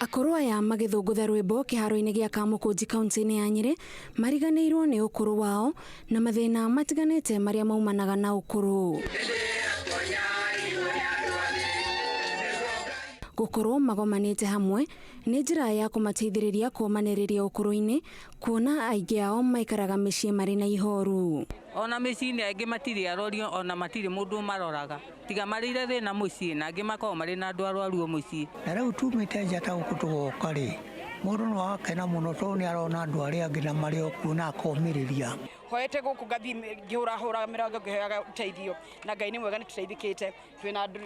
Akũrũ aya magĩthũngũtha rwĩmbo kĩharo-inĩ gĩa Kamũkũnji kaunti-inĩ ya Nyĩrĩ mariganĩirwo nĩ ũkũrũ wao na mathĩna matiganĩte marĩa maumanaga na ũkũrũ. Gũkorwo magomanĩte hamwe nĩ njĩra ya kũmateithĩrĩria kũũmanĩrĩria ũkũrũ-inĩ kuona aingĩ ao maikaraga mĩciĩ marĩ na ihoru. Ona mĩciĩ-inĩ aingĩ matirĩ arori ona matirĩ mũndũ ũmaroraga tiga marĩire thĩna mũciĩ na angĩ makoragwo marĩ na andũ arwaru o mũciĩ. Na rĩu tumĩte nja ta gũkũ tũgoka rĩ, mũndũ no agakena mũno tondũ nĩ arona andũ arĩa angĩ na marĩ o kuo na akomĩrĩria. Hoete gũkũ ngathiĩ ngĩhũrahũraga mĩrango ngĩhoyaga ũteithio na Ngai nĩ mwega nĩ tũteithĩkĩte twĩna andũ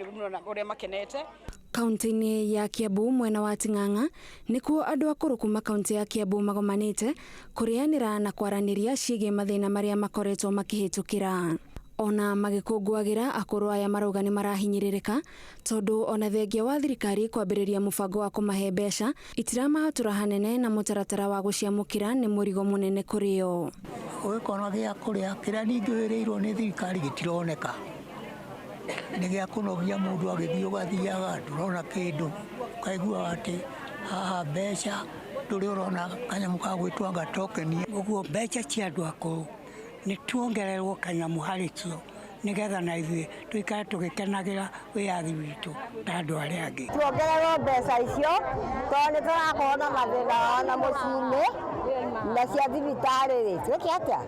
ũrĩa makenete. Kaunti-inĩ ya Kiambu mwena wa Ting'ang'a nĩkuo andũ akũrũ kuma kaunti ya Kiambu magomanĩte kũrĩanĩra na kwaranĩria ciĩgiĩ mathĩna marĩa makoretwo makĩhĩtũkĩra. Ona magĩkũngũagĩra akũrũ aya marauga nĩ marahinyĩrĩrĩka tondũ ona thengia wa thirikari kwambĩrĩria mũbango wa kũmahe mbeca itiramahatũra hanene na mũtaratara wa gũciamũkĩra nĩ mũrigo mũnene kũrĩ o. Ũgĩkona gĩa kũrĩa kĩrĩa ningĩ wĩrĩirwo nĩ thirikari gĩtironeka. Nĩ gĩa kũnogia mũndũ agĩthiĩ ũgathiaga ndũrona kĩndũ, ũkaiguaga atĩ haha mbeca ndũrĩ ũrona kanyamũ ka gwĩtwo anga token. Ũguo mbeca cia andũ akũrũ nĩ tuongererwo kanyamũ harĩ cio nĩgetha na ithuĩ tũikare tũgĩkenagĩra wĩyathi witũ ta andũ arĩa angĩ. Tuongererwo mbeca icio tondũ nĩ tũrakorwo na mathĩna ona mũciĩ-inĩ na cia thibitarĩ rĩ, twĩke atĩa?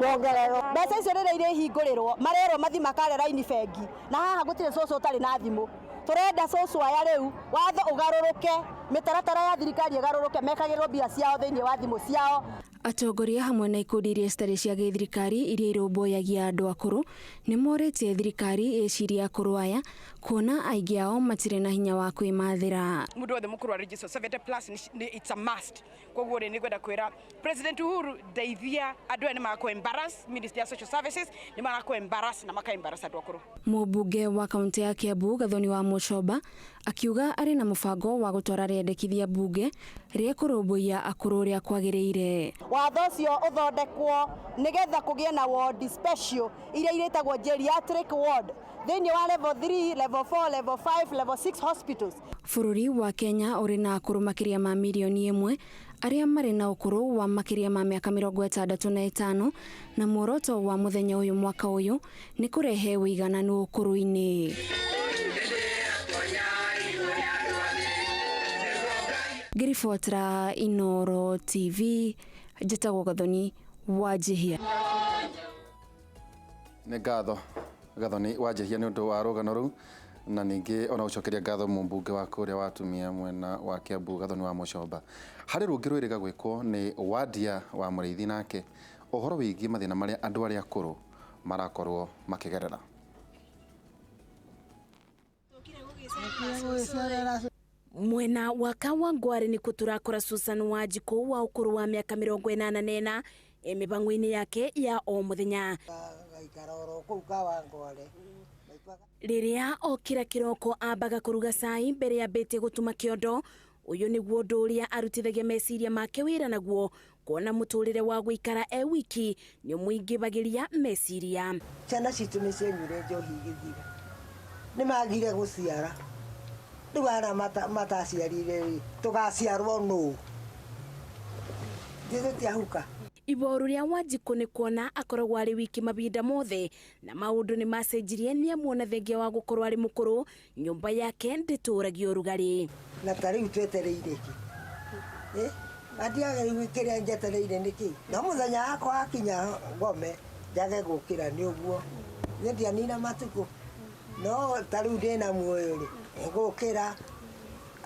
Tuongererwo. Mbeca icio rĩrĩa irĩhingũrĩrwo marerwo mathiĩ makare raini bengi na haha gũtirĩ cũcũ ũtarĩ na thimũ. Tũrenda cũcũ aya rĩu watho ũgarũrũke, mĩtaratara ya thirikari ĩgarũrũke, mekagĩrwo mbia ciao thĩinĩ wa thimũ ciao. Atongoria hamwe na ikundi iria citarĩ cia gĩthirikari iria irũmbũyagia andũ akũrũ nĩ morĩtie thirikari ĩcirie akũrũ aya kuona aingĩ ao matirĩ na hinya wa kwĩmathĩra. Mũndũ wothe mũkũrũ a 70 plus nĩ it's a must. Koguo rĩ nĩ ngwenda kwĩra President Uhuru ndeithia andũ aya nĩ marakũ embarrass Ministry ya Social Services nĩ marakũ embarrass na maka embarrass andũ akũrũ. Mũmbunge wa kaunti ya Kiambu Gathoni wa Mũchomba akiuga arĩ na mũbango wa gũtwara rĩendekithia mbunge rĩa kũrũmbũiya akũrũ ũrĩa kwagĩrĩire. Watho ũcio ũthondekwo nĩgetha kũgĩe na ward special iria irĩtagwo geriatric ward thĩinĩ wa level 3, level 4, level 5, level 6 hospitals. Bũrũri wa Kenya ũrĩ na akũrũ makĩria ma mirioni ĩmwe arĩa marĩ na ũkũrũ wa makĩria ma mĩaka 65 na muoroto wa mũthenya ũyũ mwaka ũyũ nĩ kũrehe ũigananu ũkũrũ-inĩ. Ngĩribotera Inooro TV, njĩtagwo Gathoni Wanjihia. Nĩ ngatho Gathoni Wanjihia nĩ ũndũ wa rũgano rũu na ningĩ ona gũcokeria ngatho mũmbunge wa kũrĩa wa atumia mwena wa Kiambu Gathoni wa Mũchomba. Harĩ rũngĩ rwĩrĩga gwĩkwo nĩ Wandia wa Mũrĩithi nake ũhoro wĩgiĩ mathĩna marĩa andũ arĩa akũrũ marakorwo makĩgerera. Mwena wa Kawangware nĩkuo tũrakora Susan Wanjikũ wa ũkũrũ wa mĩaka 84 mĩbango-inĩ yake ya o mũthenya. Rĩrĩa okĩra kĩroko ambaga kũruga cai mbere yambĩtie gũtuma kĩondo. Ũyũ nĩguo ũndũ ũrĩa arutithagia meciria make wĩra naguo kuona mũtũrĩre wa gũikara e wiki nĩ ũmũingĩbagĩria meciria. Ciana citũ nĩ cianyuire njohi igĩthira, nĩ magire gũciara. Rĩu arĩa mataciarire rĩ, tũgaciarwo nũ? Ithuĩ tũtiahuka. Iboru rĩa Wanjikũ nĩ kuona akoragwo arĩ wiki mahinda mothe na maũndũ nĩ macenjirie nĩ amuona thengia wa gũkorwo arĩ mũkũrũ nyũmba yake ndĩtũragia ũrugarĩ. Na ta rĩu twetereire kĩ? Andiaga rĩu kĩrĩa njetereire nĩ kĩ? No mũthenya wakwa wakinya ngome njage gũkĩra nĩ ũguo. Niĩ ndianina matukũ. No ta rĩu ndĩna muoyo rĩ, nĩngũkĩra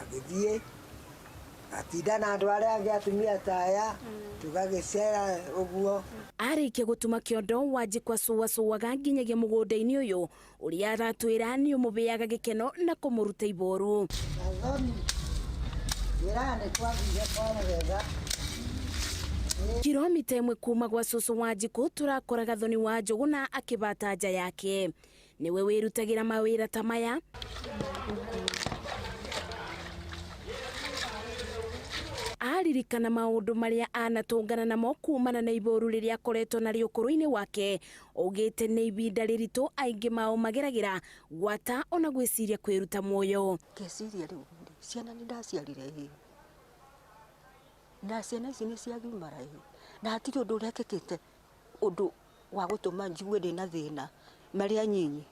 agĩthiĩ atinda na andũ arĩa angĩ atumia ta aya tũgagĩcera ũguo. Arĩkia gũtuma kĩondo Wanjikũ acũacũaga nginyagia mũgũnda-inĩ ũyũ ũrĩa aratwĩra nĩ ũmũbĩaga gĩkeno na kũmũruta iboru. Kilomita ĩmwe kuma gwa cũcũ Wanjikũ tũrakora Gathoni wa Njũgũna akĩbata nja yake. Nĩwe wĩrutagĩra mawĩra ta maya. Aririkana maũndũ marĩa anatũngana namo kumana na iboru rĩrĩa akoretwo narĩo ũkũrũ-inĩ wake, augĩte nĩ ibinda rĩritũ aingĩ mao mageragĩra gwata ona gwĩciria kwĩruta muoyo. Ngeciria rĩu Ciana nĩ ndaciarire ĩĩ, na ciana ici nĩ ciagimara ĩĩ, na hatirĩ ũndũ ũrekĩkĩte ũndũ wa gũtũma njigue ndĩna thĩna. Marĩ anyinyi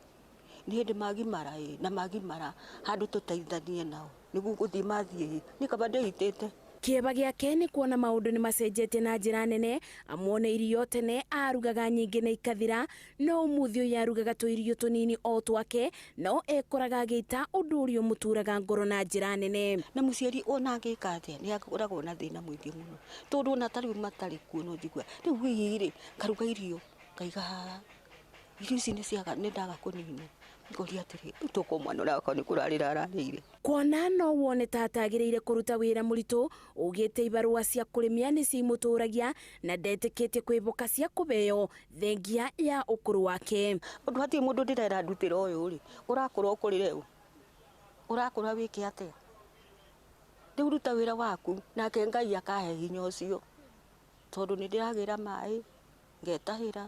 nĩ hĩndĩ magimara ĩĩ, na magimara handũ tũteithanie nao nĩguo gũthiĩ mathiĩ ĩĩ, niĩ kaba ndĩitĩte. Kĩeba gĩake nĩ kuona maũndũ nĩ macenjetie na njĩra nene amuone irio tene arugaga nyingĩ na ikathira no ũmũthĩ ũyũ arugaga tũirio tũnini o twake no ekoraga agĩita ũndũ ũrĩa ũmũturaga ngoro na njĩra nene. Na mũciari ona angĩka atĩa nĩ akoragwo na thĩna mũingĩ mũno tondũ ona ta rĩu matarĩ kuo no njigua rĩu hihi rĩ ngaruga irio ngaiga haha irio ici nĩ ciaga nĩ ndaga kũnina ngoria atĩrĩ tũkũ mwana ũrĩa wakwa nĩ kũrarĩra ararĩire. Kuona no wone ta atagĩrĩire kũruta wĩra mũritũ ugĩte ibarũa cia kũrĩmia nĩcio imũtũragia na ndetĩkĩtie kwĩboka cia kũbeo thengia ya ũkũrũ wake. Ũndũ hatirĩ mũndũ ndĩrera ndutĩra ũyũ rĩ ũrakũra ũkũrĩre ũ ũrakũra wĩke atĩa rĩu ruta wĩra waku nake Ngai akahe hinya ũcio tondũ nĩ ndĩragĩra maĩ ngetahĩra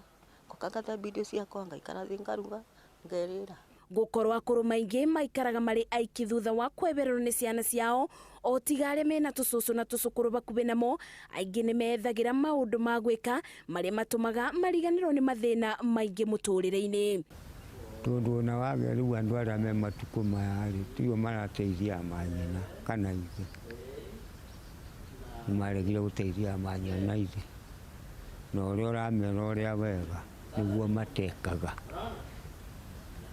ngoka ngathambia indo ciakwa ngaikara thĩ ngaruga ngerĩra. Gũkorwo akũrũ maingĩ maikaraga marĩ aiki thutha wa kwehererwo nĩ ciana ciao o tiga arĩa mena tũcũcũ na tũcũkũrũ bakuhĩ namo aingĩ nĩ methagĩra maũndũ ma gwĩka marĩa matũmaga mariganĩrwo nĩ mathĩna maingĩ mũtũrĩre-inĩ. Tondũ ona wagĩa rĩu andũ arĩa me matukũ maya rĩ tio marateithia manyina kana ithe nĩ maregire gũteithia manyina na ithe na ũrĩa ũramera ũrĩa wega nĩguo matekaga.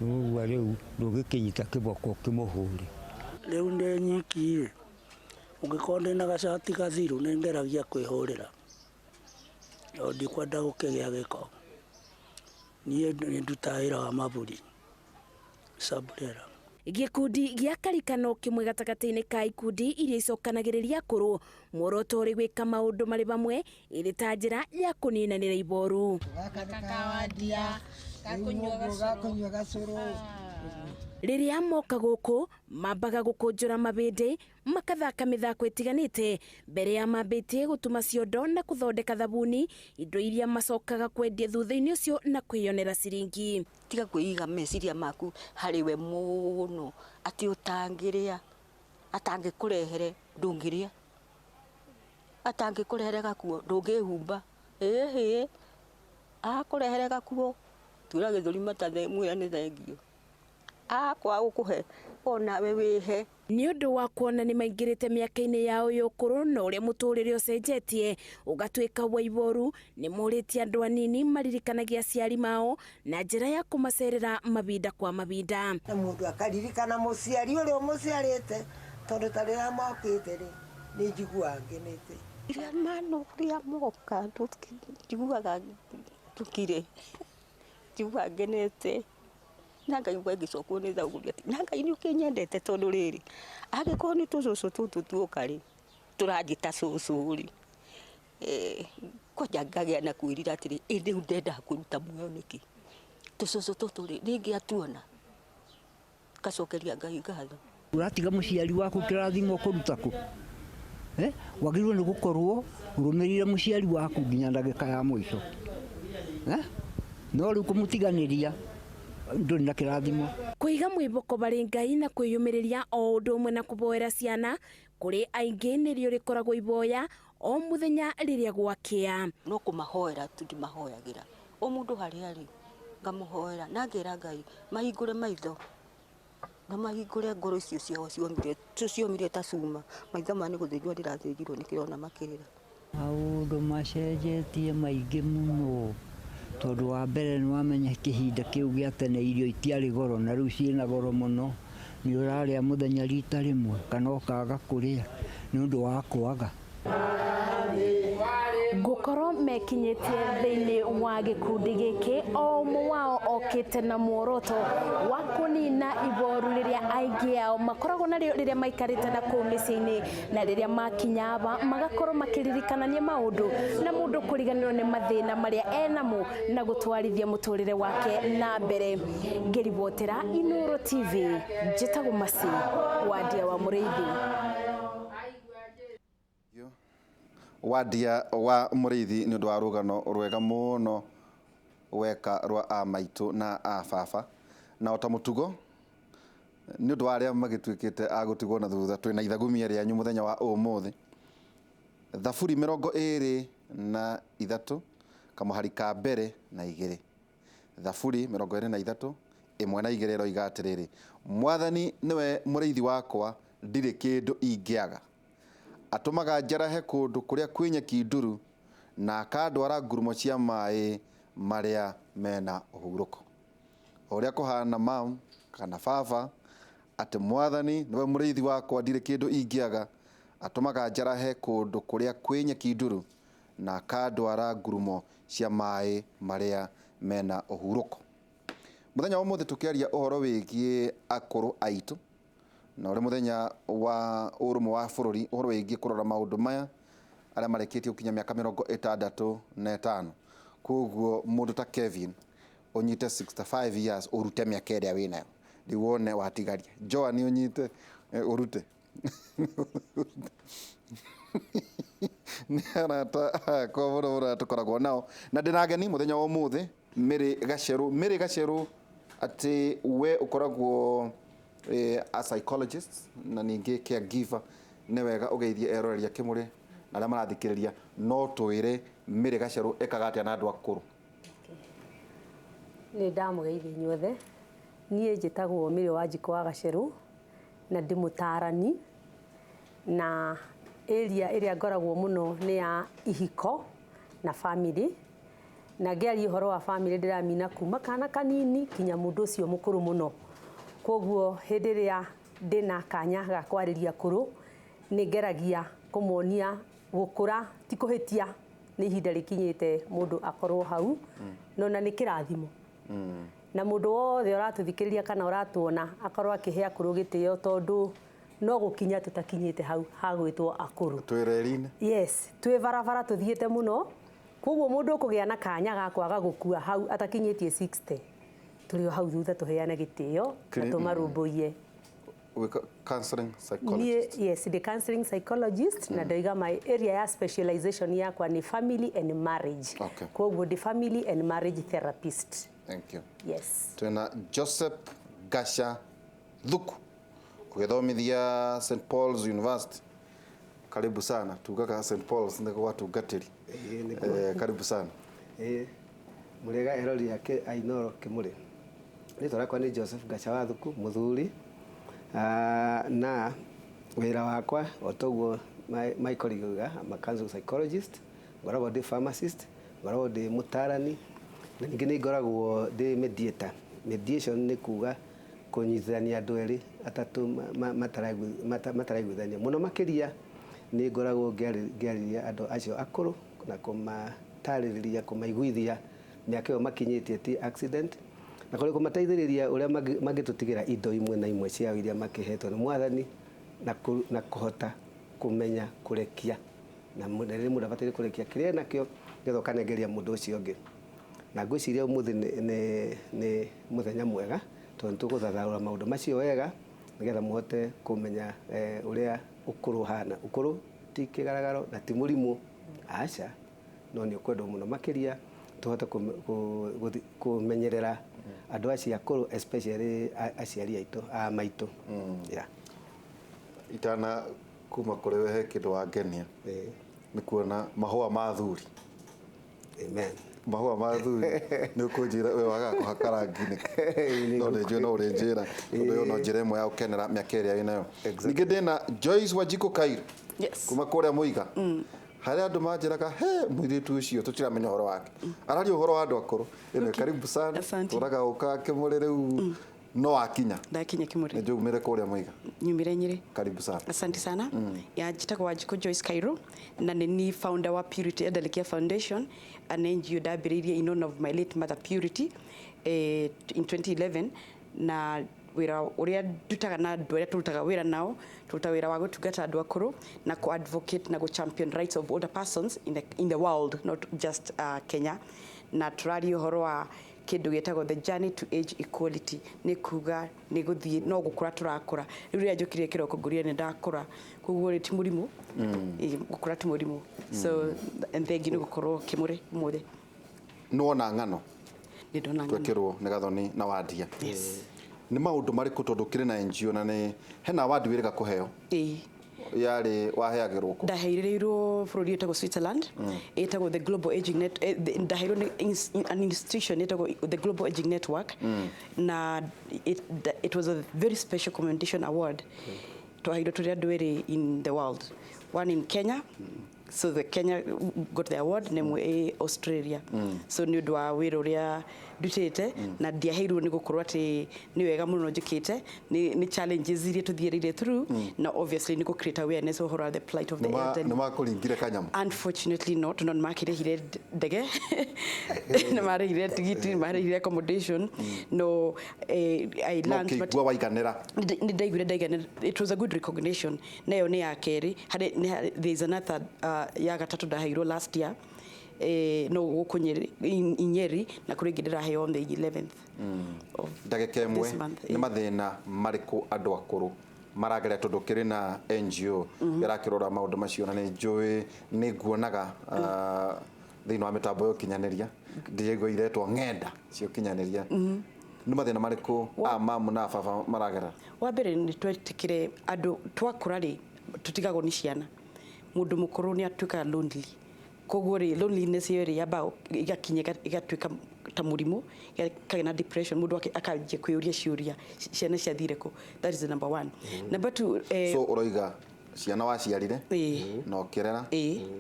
Ũguo rĩu ndũngĩkĩnyita kĩboko ũkĩmũhũre. Rĩu ndĩ nyiki rĩ ũngĩkorwo ndĩna gacati gathiru nĩ ngeragia kwĩhũrĩra tondũ ndikwenda gũkĩgĩa gĩko. Niĩ nĩ ndutaga wĩra wa maburi Saburera. Gĩkundi gĩa karikano kĩmwe gatagatĩ-inĩ ka ikundi iria icokanagĩrĩria akũrũ muoroto ũrĩ gwĩka maũndũ marĩ hamwe ĩrĩ ta njĩra ya kũninanĩra iboru. Rĩrĩa moka gũkũ mambaga gũkũnjũra mabĩndĩ makathaka mĩthako ĩtiganĩte mbere ya mambĩtie gũtuma ciondo na kũthondeka thabuni indo iria macokaga kwendia thutha-inĩ ũcio na kwĩyonera ciringi. Tiga kwĩiga meciria maku harĩ we mũno atĩ ũtangĩrĩa atangĩkũrehere ndũngĩrĩa atangĩkũrehere gakuo ndũngĩhumba ĩhĩ akũrehere gakuo tura gĩthũri matathe mwĩra nĩ thengio akwa gũkũhe onawe wĩhe. Nĩ ũndũ wa kuona nĩ maingĩrĩte mĩaka-inĩ yao ya ũkũrũ na ũrĩa mũtũrĩre ũcenjetie ũgatuĩka wa iboru nĩ morĩtie andũ anini maririkanagia aciari mao na njĩra ya kũmacerera mabinda kwa mabinda. Na mũndũ akaririkana mũciari ũrĩa ũmũciarĩte tondũ ta rĩrĩa mokĩte rĩ nĩ njiguaga ngenete. Rĩrĩa mano rĩrĩa moka njiguaga ndukire njiguaga ngenete na ngaigua ngĩcokwo nĩ thaũri atĩ na Ngai nĩ ũkĩnyendete tondũ rĩrĩ angĩkorwo nĩ tũcũcũ tũtũ tuoka rĩ tũranjĩta cũcũ rĩ kwanja ngagĩa na kwĩrira atĩrĩ ĩ rĩu ndendaga kũruta muoyo nĩkĩ tũcũcũ tũtũ rĩ nĩngĩatuona ngacokeria Ngai ngatho. Ũratiga mũciari waku kĩrathimo kũruta kũ? Wagĩrĩirwo nĩ gũkorwo ũrũmĩrĩire mũciari waku nginya ndagĩka ya mũico. No rĩu kũmũtiganĩria ndũrĩ na kĩrathimo. Kũiga mwĩboko barĩ Ngai na kwĩyũmĩrĩria o ũndũ ũmwe na kũboera ciana kũrĩ aingĩ nĩrĩo rĩkoragwo iboya o mũthenya rĩrĩa gwakĩa. No kũmahoera tu ndĩmahoyagĩra o mũndũ harĩa arĩ ngamũhoera na ngera Ngai mahingũre maitho na mahingũre ngoro icio ciao ciomire ta cuma maitho ma nĩ gũthĩnjwo ndĩrathĩnjirwo nĩkĩrona makĩrĩra. Maũndũ macenjetie maingĩ mũno tondũ wa mbere nĩ wamenya kĩhinda kĩu gĩa tene irio itiarĩ goro na rĩu ciĩna goro mũno nĩ ũrarĩa mũthenya rita rĩmwe kana ũkaga kũrĩa nĩ ũndũ wa kwaga. Ngũkorwo mekinyĩtie thĩinĩ wa gĩkundi gĩkĩ o ũmwe wao okĩte na muoroto wa kũnina iboru rĩrĩa aingĩ ao makoragwo narĩo rĩrĩa maikarĩte na kũu mĩciĩ-inĩ na rĩrĩa makinya aba magakorwo makĩririkanania maũndũ na mũndũ kũriganĩrwo nĩ mathĩna marĩa enamo na gũtwarithia mũtũrĩre wake na mbere. Ngĩribotera Inooro TV njĩtagwo Mercy Wandia wa Mũrĩithi. Wandia wa Mũrĩithi nĩ ũndũ wa rũgano rwega mũno weka rwa a maitũ na a baba na o ta mũtugo Nĩ ũndũ wa arĩa magĩtuĩkĩte a gũtigwo na thutha, twĩna ithagumia rĩanyu mũthenya wa ũmũthĩ. Thaburi 23 kamũhari ka mbere na igĩrĩ. Thaburi 23 1 na 2 ĩroiga atĩrĩrĩ, Mwathani nĩwe mũrĩithi wakwa, ndirĩ kĩndũ ingĩaga. Atũmaga njarahe kũndũ kũrĩa kwĩ nyeki nduru, na akandwara ngurumo cia maĩ marĩa mena ũhurũko. O ũrĩa kũhana mam kana baba, atĩ Mwathani nĩwe mũrĩithi wakwa, ndirĩ kĩndũ ingĩaga. Atũmaga njarahe kũndũ kũrĩa kwĩ nyeki nduru, na akandwara ngurumo cia maĩ marĩa mena ũhurũko. Mũthenya wa ũmũthĩ tũkĩaria ũhoro wĩgiĩ akũrũ aitũ, na ũrĩ mũthenya wa ũrũmwe wa bũrũri, ũhoro wĩgiĩ kũrora maũndũ maya arĩa marĩkĩtie gũkinya mĩaka 65. Koguo mũndũ ta Kevin ũnyite 65 years ũrute mĩaka ĩrĩa wĩnayo, rĩu wone watigaria. Joan ũnyite ũrute. Nĩ arata akwa mũno mũno tũkoragwo nao, na ndĩna ageni mũthenya wa ũmũthĩ, Mary Gacheru. Mary Gacheru, atĩ we ũkoragwo a psychologist na ningĩ caregiver. Nĩ wega ũgeithie eroreria Kĩmũrĩ na arĩa marathikĩrĩria, no twĩre Mary Gacheru ekaga atĩa na andũ akũrũ? Nĩ ndamũgeithia inyuothe. Niĩ njĩtagwo Mary Wanjikũ wa Gacheru na ndĩ mũtaarani, na area ĩrĩa ngoragwo mũno nĩ ya ihiko na family. Na ngĩaria ũhoro wa family ndĩramina kuma kana kanini kinya mũndũ ũcio mũkũrũ mũno. Koguo hĩndĩ ĩrĩa ndĩna kanya ga kwarĩria akũrũ, nĩ ngeragia kũmonia gũkũra ti kũhĩtia, nĩ ihinda rĩkinyĩte mũndũ akorwo hau, no na nĩ kĩrathimo. Na mũndũ wothe ũratũthikĩrĩria kana ũratuona akorwo akĩhe akũrũ gĩtĩo, tondũ no gũkinya tũtakinyĩte hau hagwĩtwo akũrũ. Twĩ reri-inĩ. Yes, twĩ barabara tũthiĩte mũno. Koguo mũndũ ũkũgĩa na kanya ga kwaga gũkua hau atakinyĩtie 60, tũrĩ o hau thutha tũheane gĩtĩo na tũmarũmbũiye. Counseling psychologist. Niĩ, yes, the counseling psychologist, na ndoiga my area ya specialization yakwa nĩ family and marriage. Koguo ndĩ family and marriage therapist. Thank you. Yes. Twĩna Joseph Gasha Thuku ũgĩthomithia St Paul's University. Karibu sana. Tugaga St Paul's nĩ gwatungatĩri. Karibu sana. Mũrĩega erori ake Ainoro Kĩmũrĩ. Rĩtwa rĩakwa nĩ Joseph Gacha wa Thuku, mũthuri, na wĩra wakwa o toguo Michael auga, I'm a counseling psychologist, ngoragwo ndĩ pharmacist, ngoragwo ndĩ mũtarani, na ningĩ nĩ ngoragwo ndĩ mediator. Mediation nĩ kuga kũnyitithania andũ erĩ atatũ mataraiguithania. Mũno makĩria nĩ ngoragwo ngĩarĩria andũ acio akũrũ na kũmatarĩrĩria, kũmaiguithia mĩaka ĩyo makinyĩtie ti accident, na kũrĩ kũmateithĩrĩria ũrĩa mangĩtũtigĩra indo imwe na imwe ciao iria makĩhetwo nĩ Mwathani, na kũhota kũmenya kũrekia, na rĩrĩa mũndũ abataire kũrekia kĩrĩa enakĩo nĩgetha ũkanengeria mũndũ ũcio ũngĩ. Na ngwĩciria ũmũthĩ nĩ mũthenya mwega, tondũ nĩtũgũthathaũra maũndũ macio wega nĩgetha mũhote kũmenya ũrĩa ũkũrũ ũhana. Ũkũrũ ti kĩgaragaro na ti mũrimũ, aca, no nĩ ũkwendwo mũno makĩria tũhote kũmenyerera andũ acio akũrũ, especially aciari aitũ, a maitũ. Yeah. Itana kuma kũrĩ we he kĩndũ wangenia nĩ kuona mahũa ma thuri. Amen. Mahũa ma thuri nĩ ũkũnjĩra we wagaga kũhaka rangi nĩkĩ? No nĩ njũĩ no ũrĩnjĩra, tondũ ĩyo no njĩra ĩmwe ya gũkenera mĩaka ĩrĩa wĩnayo. Ningĩ ndĩna Joyce Wanjikũ Kairu kuma kũrĩa Mũiga, harĩa andũ manjĩraga he mũirĩtu ũcio tũtiramenya ũhoro wake, araria ũhoro wa andũ akũrũ. Ĩno karibu sana. Tũraga ũka Kĩmũrĩ rĩu no akinya. Ndakinya Kĩmũrĩ. Nĩ njũĩ umĩre kũrĩa Mũiga. Nyumire Nyĩrĩ. Karibu sana. Asante sana. Ya njĩtagwo Wanjikũ Joyce Kairu na nĩ ni founder wa Purity Elderly Care Foundation, an NGO ndambĩrĩirie in honor of my late mother Purity in 2011, na wĩra ũrĩa ndutaga na andũ arĩa tũrutaga wĩra nao, tũrutaga wĩra wa gũtungata andũ akũrũ na kũ advocate na gũ champion rights of older persons in the world, not just Kenya. Na tũraria ũhoro wa kĩndũ gĩtagwo the journey to age equality, nĩ kuga nĩ gũthiĩ no gũkũra tũrakũra. Rĩu rĩrĩa njũkire kĩroko ngũrire nĩ ndakũra, koguo rĩ ti mũrimũ. Gũkũra ti mũrimũ. So and thengi nĩ gũkorwo Kĩmũrĩ ũmũthĩ. Nĩwona ng'ano? Nĩ ndona ng'ano. Twekĩrwo nĩ Gathoni na Wandia. Yes. Nĩ maũndũ marĩkũ, tondũ kĩrĩ na NGO na nĩ hena award wĩrĩga kũheo? Ĩĩ. Yarĩ waheagĩrwo kũ? Ndaheirĩirwo bũrũri wĩtagwo Switzerland, ĩtagwo the Global Aging Net, ndaheirwo nĩ an institution ĩtagwo the Global Aging Network, na it was a very special commendation award. Twaheirwo tũrĩ andũ erĩ in the world, one in Kenya, so the Kenya got the award, na ĩmwe ĩ Australia. So nĩ ũndũ wa wĩra ũrĩa ndutĩte, na ndiaheirwo nĩ gũkorwo atĩ nĩ wega mũno njĩkĩte, nĩ challenges iria tũthiĩrĩire through, na obviously nĩ gũ create awareness ũhoro wa the plight of the elderly. Nĩ makũringire kanyamũ? Unfortunately not, no nĩmakĩrĩhire ndege, nĩ marĩhire tigiti, nĩ marĩhire accommodation, no I No learned, but ũkĩigua waiganĩra? Nĩ ndaiguire ndaiganĩra. It was a good recognition. Nayo nĩ ya kerĩ harĩ there is another, ya gatatũ ndaheirwo last year, no gũkũ Nyeri, in Nyeri, na kũrĩ ĩngĩ ndĩraheo on the 11th of Ndagĩka ĩmwe, this month. nĩ mathĩna marĩkũ andũ akũrũ maragerera, tondũ kĩrĩ na NGO ĩrakĩrora maũndũ macio, na nĩ njũĩ nĩ nguonaga thĩinĩ wa mĩtambo ya ũkinyanĩria, ndĩraigua iretwo ng'enda cia ũkinyanĩria. Nĩ mathĩna marĩkũ a mamu na baba maragerera? Wa mbere nĩ twetĩkĩre andũ twakũra rĩ, tũtigagwo nĩ ciana. Mũndũ mũkũrũ nĩ atuĩkaga lonely, koguo rĩ, loneliness ĩyo rĩ yamba ĩgakinya ĩgatuĩka ta mũrimũ, ĩkagĩa na depression, mũndũ akanjia kwĩyũria ciũria, ciana ciathire kũ? That is the number one. Number two, So ũroiga ciana waciarire na ũkĩrera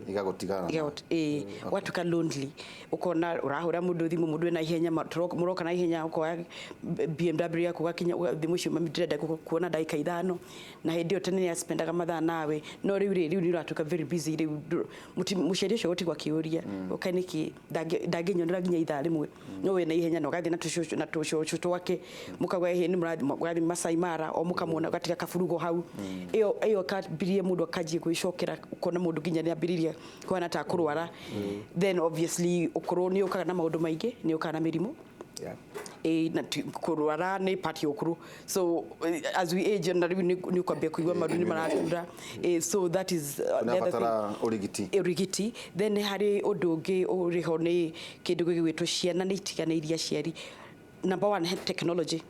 igagũtigana? Ĩĩ, watuĩka lonely, ũkona ũrahũra mũndũ thimũ, mũndũ ena ihenya, mũroka na ihenya, ũkoya BMW yaku ũgakinya, ũgathiĩ mũciĩ, "Mami, ndĩrenda kuona ndagĩka 5," na hĩndĩ ĩyo tene nĩ aspendaga mathaa nawe, no rĩu rĩ, rĩu nĩ ũratuĩka very busy. Rĩu mũciari ũcio gũtigwo akĩũria, ũkaĩ nĩkĩ ndangĩnyonera nginya ithaa rĩmwe, no wĩna ihenya na ũgathiĩ na tũcũcũ na tũcũcũ twake, mũkauga ĩhĩ nĩ mũrathiĩ, mũgathiĩ Masai Mara o mũkamuona, ũgatiga kaburugo hau. Ĩyo ĩkambirie mũndũ akanjia gwĩcokera, ũkona mũndũ nginya nĩ ambĩrĩria kuhana ta kũrwara. Then obviously ũkũrũ nĩ ũkaga na maũndũ maingĩ, nĩ ũkaga na mĩrimũ. Ĩĩ, na kũrwara nĩ part ya ũkũrũ, so as we age, na rĩu nĩ ũkwambia kũigua maru nĩ maratura. So that is the other thing. Ũrabatara ũrigiti. Ũrigiti. Then harĩ ũndũ ũngĩ ũrĩho, nĩ kĩndũ gĩgwĩtwo ciana nĩ itiganĩirie aciari. Number one, he technology.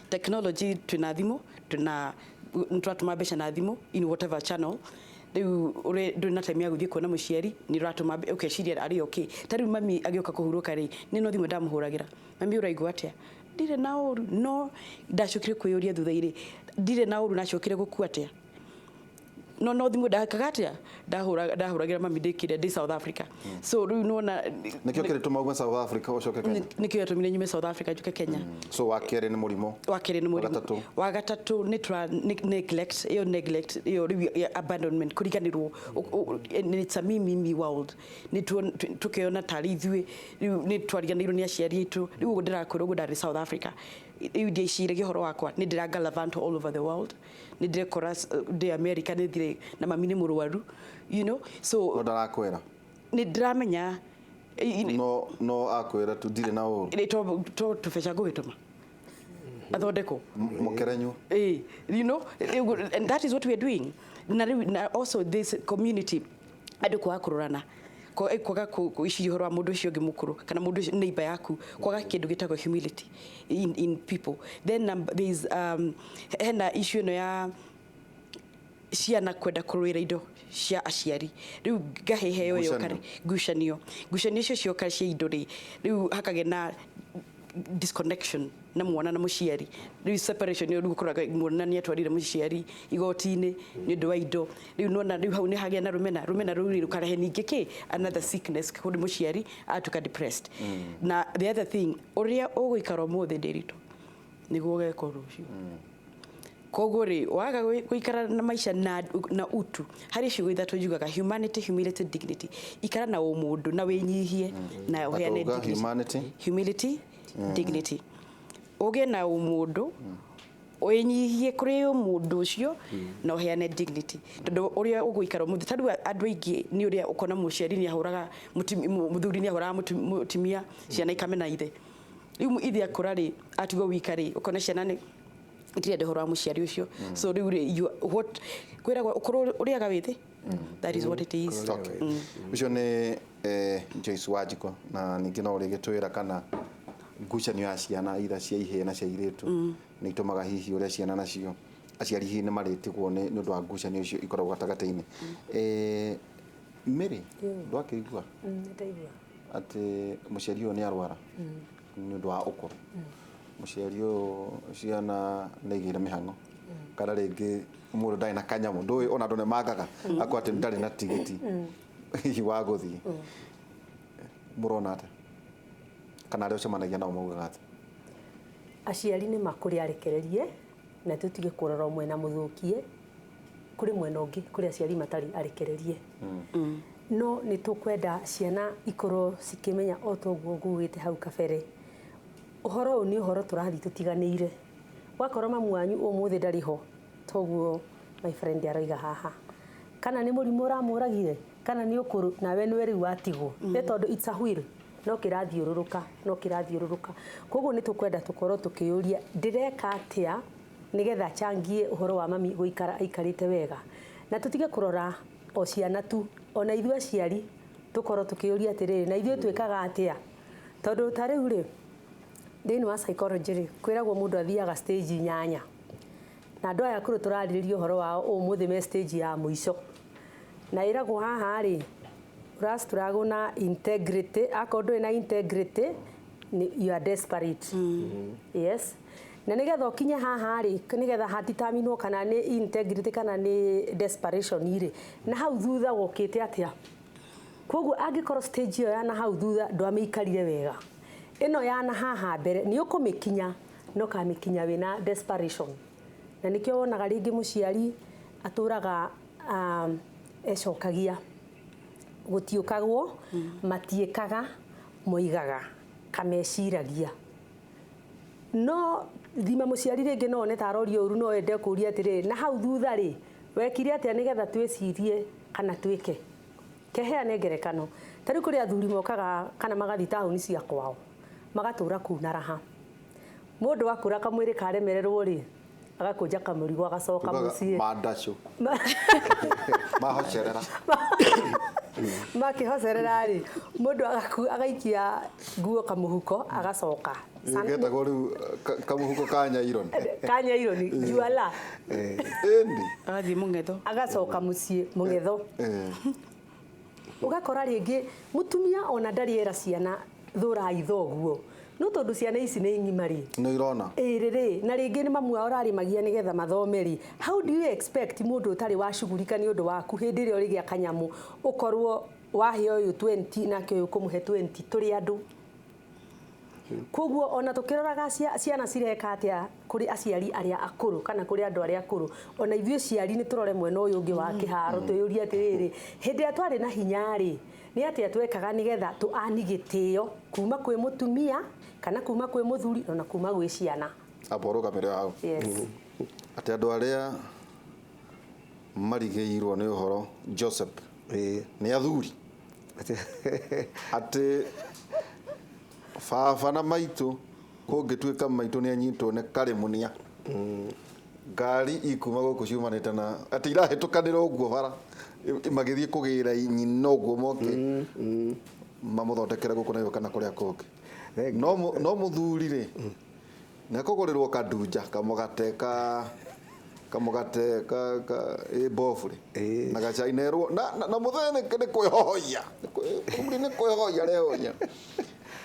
Twĩna thimũ, twĩna nĩ tũratũma mbeca na thimũ in whatever channel. Rĩu ndũrĩ na time ya gũthiĩ kuona mũciari, nĩ ũratũma ũkeciria arĩ okay. Ta rĩu mami agĩũka kũhurũka rĩ, nĩ no thimũ ndamũhũragĩra, "Mami, ũraigua atĩa?" "Ndirĩ na ũru." No ndacokire kwĩyũria thutha-inĩ, ndirĩ na ũru, nacokire gũkua atĩa? No thimũ ndakaga atĩa, ndahũragĩra mami ndĩkire ndĩ South Africa. So rĩu nĩwona. Nĩkĩo kĩrĩtũma ume South Africa ũcoke Kenya? Nĩkĩo gĩatũmire nyume South Africa njuke Kenya. So wa kerĩ nĩ mũrimũ? Wa kerĩ nĩ mũrimũ. Gatatũ? Wa gatatũ nĩ tura nĩ neglect ĩyo, neglect ĩyo rĩu ya abandonment, kũriganĩrwo. It's a me, me, me world. Nĩ tũkeona tarĩ ithuĩ rĩu nĩ twariganĩirwo nĩ aciari aitũ. Rĩu ũguo ndĩrakwĩra, ũguo ndarĩ South Africa, rĩu ndieciragia ũhoro wakwa, nĩ ndĩra gallivant all over the world, nĩ ndĩrekora ndĩ America, nĩ thire na mami nĩ mũrwaru, so No ndarakwĩra? Nĩ ndĩramenya. No akwĩra tu, "Ndirĩ na ũru." Ĩ, to tũbeca ngũgĩtũma athondekwo. Mũkerenyu. And that is what we are doing. Na rĩu na also this community, andũ kwaga kũrorana, kwaga gwĩciria ũhoro wa mũndũ ũcio ũngĩ mũkũrũ kana mũndũ ũcio neighbor yaku, kwaga kĩndũ gĩtagwo humility in people. Then there is hena issue ĩno ya ciana kwenda kũrũĩra indo cia aciari. Rĩu ngahĩheo ĩyo Ngucanio. karĩ ngucanio icio cioka cia indo rĩ, rĩu hakagĩa na disconnection na mwana na mũciari. Rĩu separation ĩyo, rĩu ũkoraga mwana nĩ atwarire mũciari igoti-inĩ nĩ ũndũ wa indo. Rĩu nona rĩu hau nĩ hagĩa na rũmena. Rũmena rũu rĩ, rũkarehe ningĩ kĩ another sickness kũrĩ mũciari, atuĩka depressed. Na the other thing, ũrĩa ũgũikara ũmũthĩ ndĩritũ nĩguo ũgekwo rũciũ. Koguo rĩ, waga gũikara na maica na utu, harĩ ciugo ithatũ njugaga: humanity, humility, dignity. Ikara na ũmũndũ na wĩnyihie na ũheane Atauga dignity. Humanity? Humility, dignity, ũgĩe na ũmũndũ, wĩnyihie kũrĩ mũndũ ũcio na ũheane dignity, tondũ ũrĩa ũgũikara ũmũthĩ, ta rĩu andũ aingĩ nĩ ũrĩa ũkona mũciari nĩ ahũraga mũthuri nĩ ahũraga mũtumia, ciana ikamena ithe. Rĩu ithe akũra rĩ, atigwo wika rĩ, ũkona ciana nĩ itirenda ũhoro wa mũciari ũcio. So rĩu rĩ, what kwĩragwo ũkũrũ ũrĩaga wĩ thĩ, that is what it is. Okay. Ũcio nĩ Joyce Wanjikũ, na ningĩ no ũrĩgĩtwĩra kana Ngucanio ya ciana either cia ihĩĩ na cia airĩtu nĩ itũmaga hihi ũrĩa ciana nacio aciari hihi nĩ marĩtigwo nĩ ũndũ wa ngucanio icio ikoragwo gatagatĩ-inĩ. Mary, ndwakĩigua Nĩndaigua. atĩ mũciari ũyũ nĩ arwara nĩ ũndũ wa ũkũrũ, mũciari ũyũ ciana nĩ igĩire mĩhang'o, kana rĩngĩ mũndũ ndarĩ na kanyamũ, ndũĩ ona andũ nĩ mangaga akwa atĩ ndarĩ na tigiti hihi wa gũthiĩ. Mũrona atĩa, kana arĩa ũcemanagia nao maugaga atĩa? Aciari nĩ makũrĩ arekererie na tũtige kũrora mwena mũthũkie, kũrĩ mwena ũngĩ kũrĩ aciari matarĩ arekererie. No nĩ tũkwenda ciana ikorwo cikĩmenya o toguo ngugĩte hau kabere, ũhoro ũyũ nĩ ũhoro tũrathiĩ tũtiganĩire. Wakorwo mamu wanyu ũmũthĩ ndarĩ ho, toguo my friend aroiga haha, kana nĩ mũrimũ ũramũragire, kana nĩ ũkũrũ, nawe nĩwe rĩu watigwo. Nĩ tondũ it's a wheel, no kĩrathiũrũrũka, no kĩrathiũrũrũka. Koguo nĩ tũkwenda tũkorwo tũkĩyũria, ndĩreka atĩa nĩgetha changie ũhoro wa mami gũikara aikarĩte wega, na tũtige kũrora o ciana tu, ona ithuĩ aciari tũkorwo tũkĩyũria atĩrĩrĩ, na ithuĩ twĩkaga atĩa? Tondũ ta rĩu rĩ, thĩinĩ wa psychology rĩ, kwĩragwo mũndũ athiaga stage 8, na andũ aya akũrũ tũrarĩrĩria ũhoro wao ũmũthĩ me stage ya mũico. Na ĩragwo haha rĩ, ũrastruggle na integrity, akorwo ndũrĩ na integrity you are desperate. Yes. Na nĩgetha ũkinye haha rĩ, nĩgetha hatitaminwo kana nĩ integrity kana nĩ desperation rĩ, na hau thutha wokĩte atĩa? Koguo angĩkorwo stage ĩyo ya na hau thutha ndwamĩikarire wega, ĩno ya na haha mbere nĩ ũkũmĩkinya, no kamĩkinya wĩna desperation. Na nĩkĩo wonaga rĩngĩ mũciari atũraga ecokagia, gũtiũkagwo, matiĩkaga, moigaga, kameciragia. No thima mũciari rĩngĩ no one ta arorio ũru, no ende kũria atĩrĩrĩ, na hau thutha rĩ, wekire atĩa nĩgetha twĩcirie kana twĩke? Keheane ngerekano. Ta rĩu kũrĩ athuri mokaga kana magathiĩ taũni cia kwao, magatũra kũu na raha. Mũndũ akũra kamwĩrĩ karemererwo rĩ, agakũnja kamũrigo agacoka mũciĩ. Mandacũ mahocerera. Makĩhocerera rĩ, mũndũ agaikia nguo kamũhuko agacoka. Getagwo rĩu kamũhuko ka nyaironi. Ka nyaironi, juala. Ĩndi. Agathiĩ mũng'etho. Agacoka mũciĩ mũng'etho. Ũgakora rĩngĩ mũtumia ona ndarĩ era ciana thũrai thoguo, no tondũ ciana ici nĩ ng'ima rĩ, nĩ irona ĩrĩ rĩ, na rĩngĩ nĩ mamu wao ũrarĩmagia nĩgetha mathome rĩ, how do you expect mũndũ ũtarĩ wacugurika nĩ ũndũ waku hĩndĩ ĩrĩa ũrĩgĩa kanyamũ ũkorwo wahe ũyũ 20 nake ũyũ ũkũmũhe 20? Tũrĩ andũ. Koguo ona tũkĩroraga ciana cireka atĩa kũrĩ aciari arĩa akũrũ kana kũrĩ andũ arĩa akũrũ, ona ithuĩ aciari nĩ tũrore mwena ũyũ ũngĩ wa kĩharo, twĩyũrie atĩrĩrĩ, hĩndĩ ĩrĩa twarĩ na hinya rĩ, nĩ atĩa twekaga nĩgetha tũani gĩtĩo kuma kwĩ mũtumia kana kuma kwĩ mũthuri ona kuma gwĩ ciana? Amba ũrũgamĩre hau. Yes. Atĩ andũ arĩa marigĩirwo nĩ ũhoro Joseph nĩ athuri, atĩ baba na maitũ kũngĩtuĩka maitũ nĩ anyitwo nĩ karĩmũnia, ngari ikuma gũkũ ciumanĩte na atĩ irahĩtũkanĩra ũguo bara magĩthiĩ kũgĩra nyina ũguo moke mamũthondekere gũkũ na kana kũrĩa kũngĩ. No mũthuri rĩ, nĩ akũgũrĩrwo kandunja kamũgate ka kamũgate ka ka ĩ bobu rĩ na gacai nerwo na mũthee nĩ kwĩhohoia, mũthuri nĩ kwĩhohoia rehoia.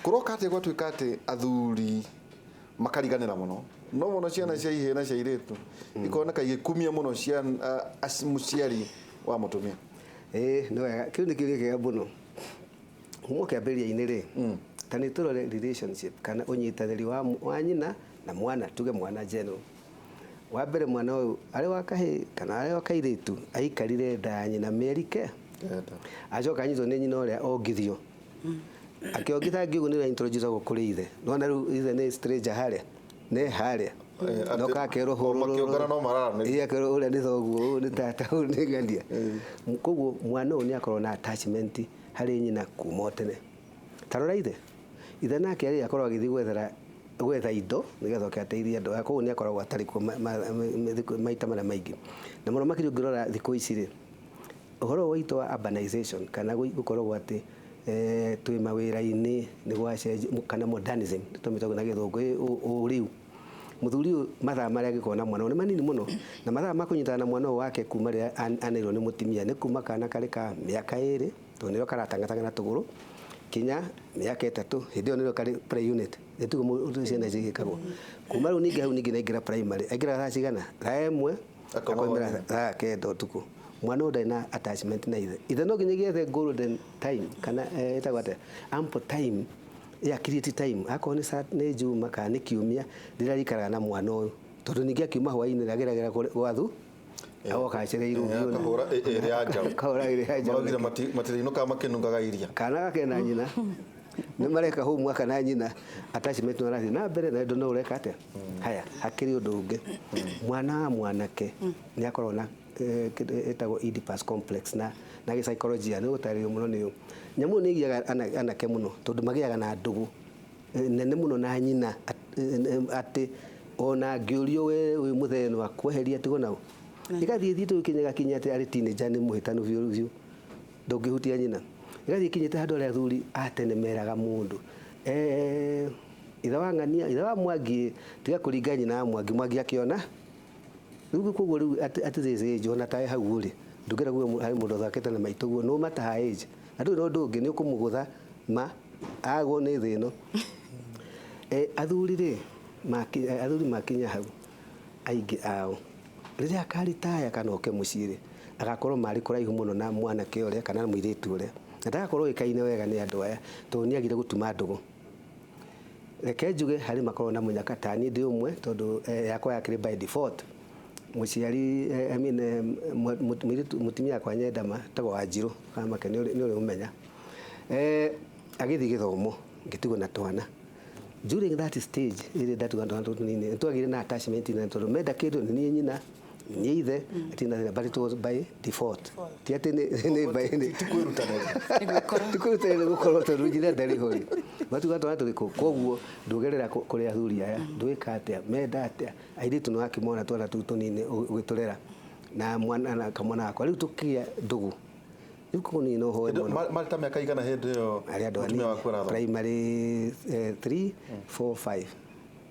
Kũroka atĩ gwatuĩka atĩ athuri makariganĩra mũno, no mũno ciana cia ihĩĩ na cia airĩtu ikoneka igĩkumia mũno mũciari wa mũtumia. Ĩĩ nĩ wega, kĩu nĩ kĩũria kĩega mũno. Kuma kĩambĩrĩria-inĩ rĩ, ta nĩ tũrore relationship kana ũnyitanĩri wa nyina na mwana, tuge mwana general. Wa mbere mwana ũyũ arĩ wa kahĩĩ kana arĩ wa kairĩtu aikarire nda ya nyina mĩeri ke, acoka anyitwo nĩ nyina ũrĩa ongithio. Akĩongithangio ũguo nĩ introduce-agwo kũrĩ ithe. Nĩwona rĩu ithe nĩ stranger harĩa, nĩ harĩa. No kakerwo Makĩongana no mararanĩria. Ĩĩ, akerwo ũrĩa nĩ thoguo, ũyũ nĩ tata, ũyũ nĩ ng'ania. Koguo mwana ũyũ nĩ akorwo na attachment harĩ nyina kuma o tene. Ta rora ithe. Ithe nake rĩ akorwo agĩthiĩ gwetha indo nĩgetha oke ateithie andũ aya. Koguo nĩ akoragwo atarĩ kuo maita marĩa maingĩ. Na mũno makĩria ũngĩrora thikũ ici rĩ, ũhoro ũyũ witũ wa urbanization kana gũkoragwo atĩ Twĩ mawĩra-inĩ nĩ gwacenjia kana modernism tũmĩtagwo na gĩthũngũ ũrĩu. Mũthuri ũyũ mathaa marĩa angĩkorwo na mwana ũyũ nĩ manini mũno, na mathaa ma kũnyitana na mwana ũyũ wake kuma rĩrĩa aneirwo nĩ mũtumia nĩ kuma kana karĩ ka mĩaka 2, tondũ nĩrĩo karatangatanga na tũgũrũ, kinya mĩaka 3, hĩndĩ ĩyo nĩrĩo karĩ pre-unit, nĩ tiguo ũndũ ciana cigĩkagwo. Kuma rĩu ningĩ hau ningĩ nĩaingĩra primary, aingĩraga thaa cigana? Thaa 1, akoimĩra thaa 9 ũtukũ. Mwana ũyũ ndarĩ na attachment na ithe. Ithe no nginya ethe golden time kana ĩtagwo atĩa, ample time ya create time, akorwo nĩ Juma kana nĩ Kiumia rĩrĩa arĩikaraga na mwana ũyũ, tondũ ningĩ akiuma hwaĩ-inĩ ageragĩra gwa thu agoka acereirwo biũ. Akahũra ĩrĩa ya njaũ. Akahũra ĩrĩa ya njaũ. Maraugire matirĩinũkaga makĩnungaga iria. Kana gake na nyina nĩ mareka homework na nyina, attachment no arathiĩ na mbere na ndũ no ũreka atĩa. Haya, hakĩrĩ ũndũ ũngĩ, mwana wa mwanake nĩ akoragwo na kĩndũ ĩtagwo Oedipus complex na gĩpsychologia nĩ gũtarĩrio mũno nĩ ũũ. Nyamũ ĩyo nĩ ĩgiaga anake mũno tondũ magĩaga na ndũgũ nene mũno na nyina atĩ ona angĩũrio we wĩ mũthee no akweheria tigo nao. Ĩgathiĩ thiĩte gũkinya ĩgakinya atĩ arĩ teenager nĩ mũhĩtanu biũ biũ, ndũngĩhutia nyina. Ĩgathiĩ ĩkinyĩte handũ arĩa athuri a tene meraga mũndũ, ithe wa ng'ania, ithe wa Mwangi, tiga kũringa nyina wa Mwangi, Mwangi akĩona. Rĩu koguo rĩu at this age ona taĩ hau ũrĩ ndũngĩenda kuga harĩ mũndũ ũthakĩte na maitũ guo no matter her age, na ndũrĩ na ũndũ ũngĩ nĩ ũkũmũgũtha ma agwo nĩ thĩ ĩno. Athuri rĩ, athuri makinya hau aingĩ ao rĩrĩa akaritaya kana oke mũciĩ rĩ, agakorwo marĩ kũraihu mũno na mwanake ũrĩa kana mũirĩtu ũrĩa, na ndagakorwo oĩkaine wega nĩ andũ aya tondũ nĩ agire gũtuma ndũgũ. Reke njuge harĩ makoragwo na mũnyaka ta niĩ ndĩ ũmwe, tondũ yakwa yakĩrĩ by default. Mũciari I mean, mũirĩtu mũtumia wakwa nyendama etagwo Wanjirũ Kamake, nĩ ũrĩ ũmenya, agĩthiĩ gĩthomo ngĩtigwo na twana. During that stage ĩrĩa ndatigwo na twana tũtũ tũnini, nĩ twagĩire na attachment nene tondũ menda kĩndũ nĩ niĩ nyina, nĩ niĩ ithe, atirĩ na thĩna, but it was by default, ti atĩ nĩ by nĩ ti kwĩrutanĩria. Ti kwĩrutanĩria gũkorwo tondũ nyina ndarĩ ho rĩ, matuga twana tũrĩkũ. Koguo ndũgerera kũrĩ athuri aya, ndwĩka atĩa, menda atĩa, airĩtu nĩ wakĩmona twana tũu tũnini ũgĩtũrera na mwana na kamwana gakwa rĩu tũkĩgĩa ndũgũ rĩu, koguo niĩ no hoe mũno. Marĩ ta mĩaka igana hĩndĩ ĩyo Arĩ andũ mũtumia anini. Waku arathoma? Primary 3, 4, 5,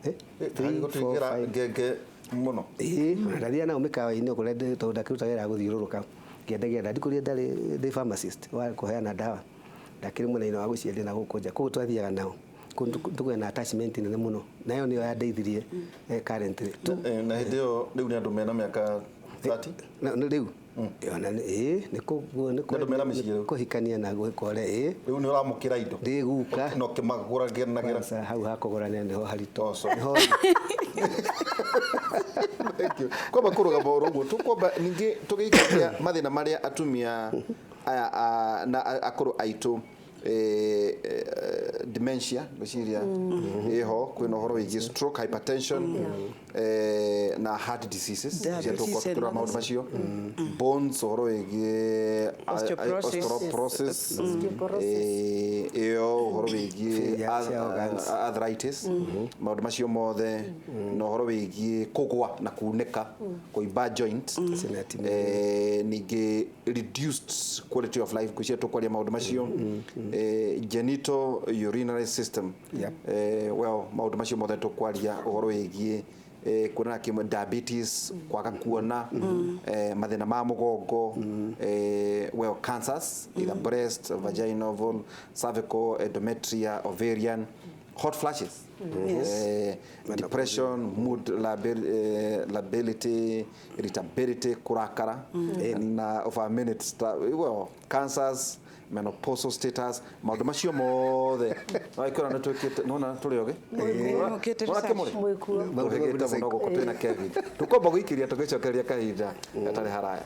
3, 4, Gũtuĩkĩra 5. ngenge mũno. Ĩĩ, ndathiaga nao mĩkawa-inĩ kũrĩa tondũ ndakĩruta wĩra wa gũthiũrũrũka ngĩendagia ndawa. Ndikũrĩa ndarĩ ndĩ pharmacist wa kũheana ndawa, ndakĩrĩ mwena-inĩ wa gũciendia na gũkũ nja, koguo twathiaga nao. Koguo tũkĩgĩa na attachment nene mũno, na ĩyo nĩyo yandeithirie currently. Na hĩndĩ ĩyo rĩu nĩ andũ mena mĩaka 30? Na rĩu ona ĩĩ nĩ kũguo nĩ Nĩ andũ mena mĩciĩ rĩu? Kũhikania na gwĩka ũrĩa, ĩĩ. Rĩu nĩ ũramũkĩra indo? Ndĩ guka. Na ũkĩmagũragĩra? Kwanza hau hakũgũrania nĩho haritũ. Nĩho. Thank you. Kwamba kũrũgama oro ũguo, tũkwamba ningĩ tũgĩikaria mathĩna marĩa atumia aya na akũrũ aitũ, dementia ngwĩciria ĩho, kwĩna ũhoro wĩgiĩ stroke, hypertension na heart diseases. Diabetes cia and tũkũrora maũndũ others. Macio, bones, ũhoro wĩgiĩ Osteoporosis. Osteoporosis. Osteoporosis. Ĩyo ũhoro wĩgiĩ Failure cia organs. Arthritis, maũndũ macio mothe, na ũhoro wĩgiĩ kũgwa na kunĩka, kũimba joint, ningĩ reduced quality of life, ngwĩciria tũkwaria maũndũ macio, genital urinary system, well, maũndũ macio mothe tũkwaria ũhoro wĩgiĩ kuonana kĩmwe, diabetes, kwaga kuona, mathĩna ma mũgongo, well, cancers, either breast, vaginal, cervical, endometrial, ovarian, hot flashes, depression, mood lability, irritability, kurakara na over a minute, well, cancers, menopausal status, maũndũ macio mothe waikora nĩ twĩkĩte nona tũrĩ ogĩ. Mwĩkĩte Nona research. kĩmũrĩ Mwĩkuo. tũhĩgĩte mũno gũkũ twĩna Kevin, tũkwamba gũikĩria tũgĩcokereria kahinda gatarĩ haraya.